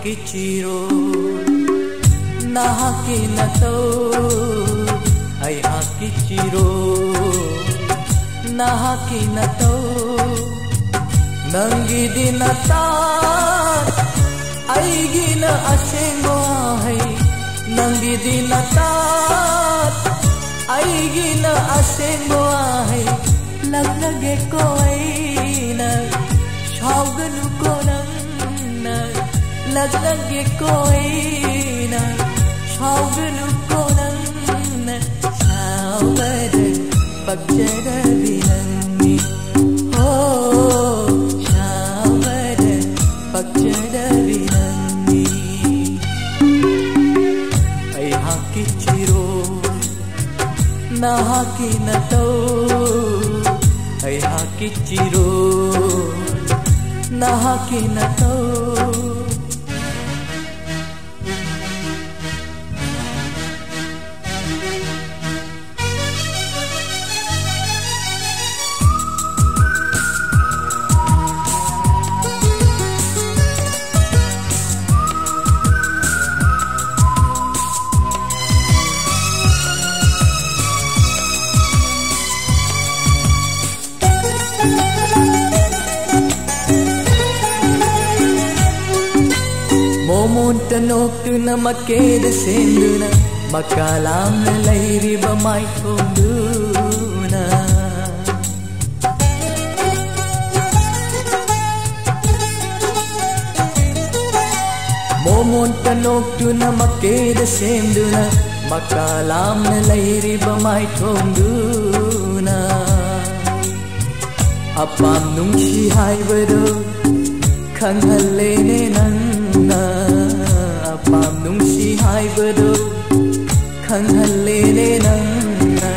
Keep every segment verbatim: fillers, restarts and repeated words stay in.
ꯀꯤꯆꯤꯔꯣ ꯅꯍꯥꯛꯀꯤ ꯅꯇꯧ, ꯑꯩꯍꯥꯛꯀꯤ ꯆꯤꯔꯣ ꯅꯍꯥꯛꯀꯤ ꯅꯇꯧ꯫ ꯅꯪꯒꯤꯗꯤ ꯅꯇꯥꯠ, ꯑꯩꯒꯤꯅ ꯑꯁꯦꯡꯕ ꯋꯥꯍꯩ꯫ ꯅꯪꯒꯤꯗꯤ ꯅꯇꯥꯠ, ꯑꯩꯒꯤꯅ ꯑꯁꯦꯡꯕ ꯋꯥꯍꯩ꯫ ꯂꯛꯅꯒꯦꯀꯣ ꯑꯩꯅ, ꯁꯥꯎꯒꯅꯨꯀꯣ ꯅꯪꯅ꯫ ꯂꯛꯅꯒꯦꯀꯣ ꯑꯩꯅ, ꯁꯥꯎꯒꯅꯨꯀꯣ ꯅꯪꯅ꯫ ꯁꯥꯎꯕꯗ ꯄꯛꯆꯗꯕꯤ ꯅꯪꯅꯤ꯫ ꯍꯣ, ꯁꯥꯎꯕꯗ ꯄꯛꯆꯗꯕꯤ ꯅꯪꯅꯤ꯫ ꯑꯩꯍꯥꯛꯀꯤ ꯆꯤꯔꯣ ꯅꯍꯥꯛꯀꯤ ꯅꯇꯧ, ꯑꯩꯍꯥꯛꯀꯤ ꯆꯤꯔꯣ ꯅꯍꯥꯛꯀꯤ ꯅꯇꯧ꯫ ꯃꯣꯃꯣꯟꯇ ꯅꯣꯛꯇꯨꯅ ꯃꯀꯦꯗ ꯁꯦꯝꯗꯨꯅ ꯃꯀꯥ ꯂꯥꯝꯅ ꯂꯩꯔꯤꯕ ꯃꯥꯏꯊꯣꯡꯗꯨꯅ꯫ ꯃꯣꯃꯣꯟꯇ ꯅꯣꯛꯇꯨꯅ ꯃꯀꯦꯗ ꯁꯦꯝꯗꯨꯅ ꯃꯀꯥ ꯂꯥꯝꯅ ꯂꯩꯔꯤꯕ ꯃꯥꯏꯊꯣꯡꯗꯨꯅ꯫ ꯑꯄꯥꯝ ꯅꯨꯡꯁꯤ ꯍꯥꯏꯕꯗꯨ ꯈꯪꯍꯜꯂꯦꯅꯦ ꯅꯪꯅ꯫ ꯑꯄꯥꯝ ꯅꯨꯡꯁꯤ ꯍꯥꯏꯕꯗꯨ ꯈꯪꯍꯜꯂꯦꯅꯦ ꯅꯪꯅ꯫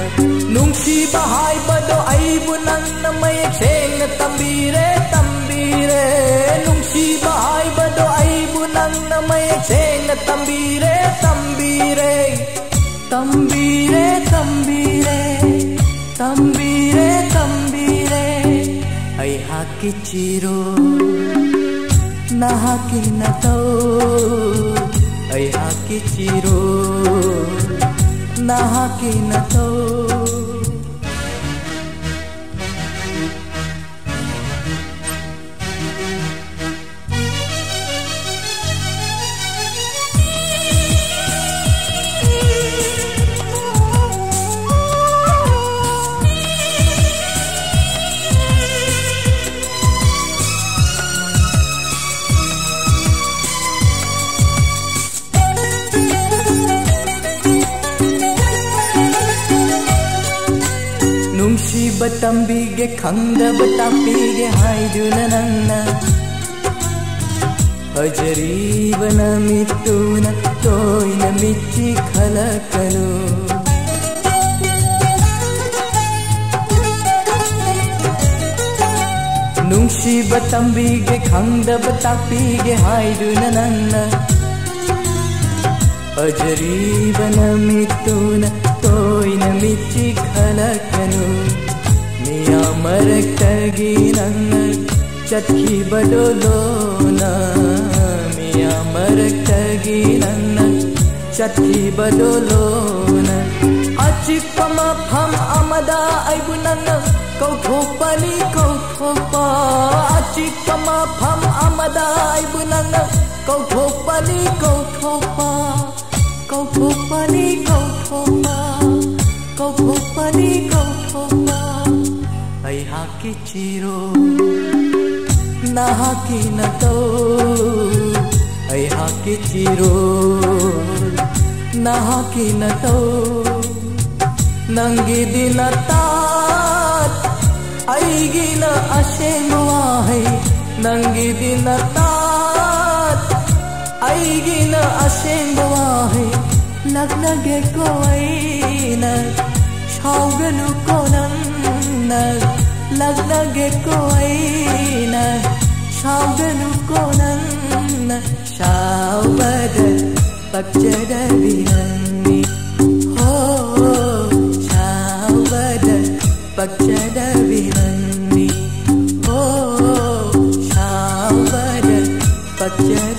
ꯅꯨꯡꯁꯤꯕ ꯍꯥꯏꯕꯗꯣ ꯑꯩꯕꯨ ꯅꯪꯅ ꯃꯌꯦꯛ ꯁꯦꯡꯅ ꯇꯝꯕꯤꯔꯦ, ꯇꯝꯕꯤꯔꯦ꯫ ꯅꯨꯡꯁꯤꯕ ꯍꯥꯏꯕꯗꯣ ꯑꯩꯕꯨ ꯅꯪꯅ ꯃꯌꯦꯛ ꯁꯦꯡꯅ ꯇꯝꯕꯤꯔꯦ, ꯇꯝꯕꯤꯔꯦ꯫ ꯇꯝꯕꯤꯔꯦ, ꯇꯝꯕꯤꯔꯦ, ꯇꯝꯕꯤꯔꯦ, ꯇꯝꯕꯤꯔꯦ꯫ ꯑꯩꯍꯥꯛꯀꯤ ꯆꯤꯔꯣ ꯅꯍꯥꯛꯀꯤ ꯅꯇꯧ, ꯑꯩꯍꯥꯛꯀꯤ ꯆꯤꯔꯣꯜ, ꯅꯍꯥꯛꯀꯤ ꯅꯇꯧ꯫ ꯅꯨꯡꯁꯤꯕ ꯇꯝꯕꯤꯒꯦ, ꯈꯪꯗꯕ ꯇꯥꯛꯄꯤꯒꯦ ꯍꯥꯏꯗꯨꯅ ꯅꯪꯅ ꯐꯖꯔꯤꯕ ꯅꯃꯤꯠꯇꯨꯅ ꯇꯣꯏꯅ ꯃꯤꯠꯁꯤ ꯈꯜꯂꯛꯀꯅꯨ꯫ ꯅꯨꯡꯁꯤꯕ ꯇꯝꯕꯤꯒꯦ, ꯈꯪꯗꯕ ꯇꯥꯛꯄꯤꯒꯦ ꯍꯥꯏꯗꯨꯅ ꯅꯪꯅ ꯐꯖꯔꯤꯕ ꯅꯃꯤꯠꯇꯨꯅ ꯇꯣꯏꯅ ꯃꯤꯠꯁꯤ ꯈꯜꯂꯛꯀꯅꯨ꯫ ꯃꯤꯌꯥꯝ ꯃꯔꯛꯇꯒꯤ ꯅꯪꯅ ꯆꯠꯈꯤꯕꯗꯣ ꯂꯣꯟꯅ, ꯃꯤꯌꯥꯝ ꯃꯔꯛꯇꯒꯤ ꯅꯪꯅ ꯆꯠꯈꯤꯕꯗꯣ ꯂꯣꯟꯅ꯫ ꯑꯆꯤꯛꯄ ꯃꯐꯝ ꯑꯃꯗ ꯑꯩꯕꯨ ꯅꯪꯅ ꯀꯧꯊꯣꯛꯄꯅꯤ, ꯀꯧꯊꯣꯛꯄ꯫ ꯑꯆꯤꯛꯄ ꯃꯐꯝ ꯑꯃꯗ ꯑꯩꯕꯨ ꯅꯪꯅ ꯀꯧꯊꯣꯛꯄꯅꯤ, ꯀꯧꯊꯣꯛꯄ꯫ ꯀꯧꯊꯣꯛꯄꯅꯤ, ꯀꯧꯊꯣꯛꯄ, ꯀꯧꯊꯣꯛꯄꯅꯤ, ꯀꯧꯊꯣꯛꯄ꯫ ꯑꯩꯍꯥꯛꯀꯤ ꯆꯤꯔꯣꯜ, ꯅꯍꯥꯛꯀꯤ ꯅꯇꯧ꯫ ꯑꯩꯍꯥꯛꯀꯤ ꯆꯤꯔꯣꯜ, ꯅꯍꯥꯛꯀꯤ ꯅꯇꯧ꯫ ꯅꯪꯒꯤꯗꯤ ꯅꯇꯥꯠ, ꯑꯩꯒꯤꯅ ꯑꯁꯦꯡꯕ ꯋꯥꯍꯩ꯫ ꯅꯪꯒꯤꯗꯤ ꯅꯇꯥꯠ, ꯑꯩꯒꯤꯅ ꯑꯁꯦꯡꯕ ꯋꯥꯍꯩ꯫ ꯂꯛꯅꯒꯦꯀꯣ ꯑꯩꯅ, ꯁꯥꯎꯒꯅꯨꯀꯣ ꯅꯪꯅ꯫ ꯂꯛꯅꯒꯦꯀꯣ ꯑꯩꯅ, ꯁꯥꯎꯒꯅꯨꯀꯣ ꯅꯪꯅ꯫ ꯁꯥꯎꯕꯗ ꯄꯛꯆꯗꯕꯤ ꯅꯪꯅꯤ꯫ ꯍꯣ, ꯁꯥꯎꯕꯗ ꯄꯛꯆꯗꯕꯤ ꯅꯪꯅꯤ꯫ ꯍꯣ, ꯁꯥꯎꯕꯗ Che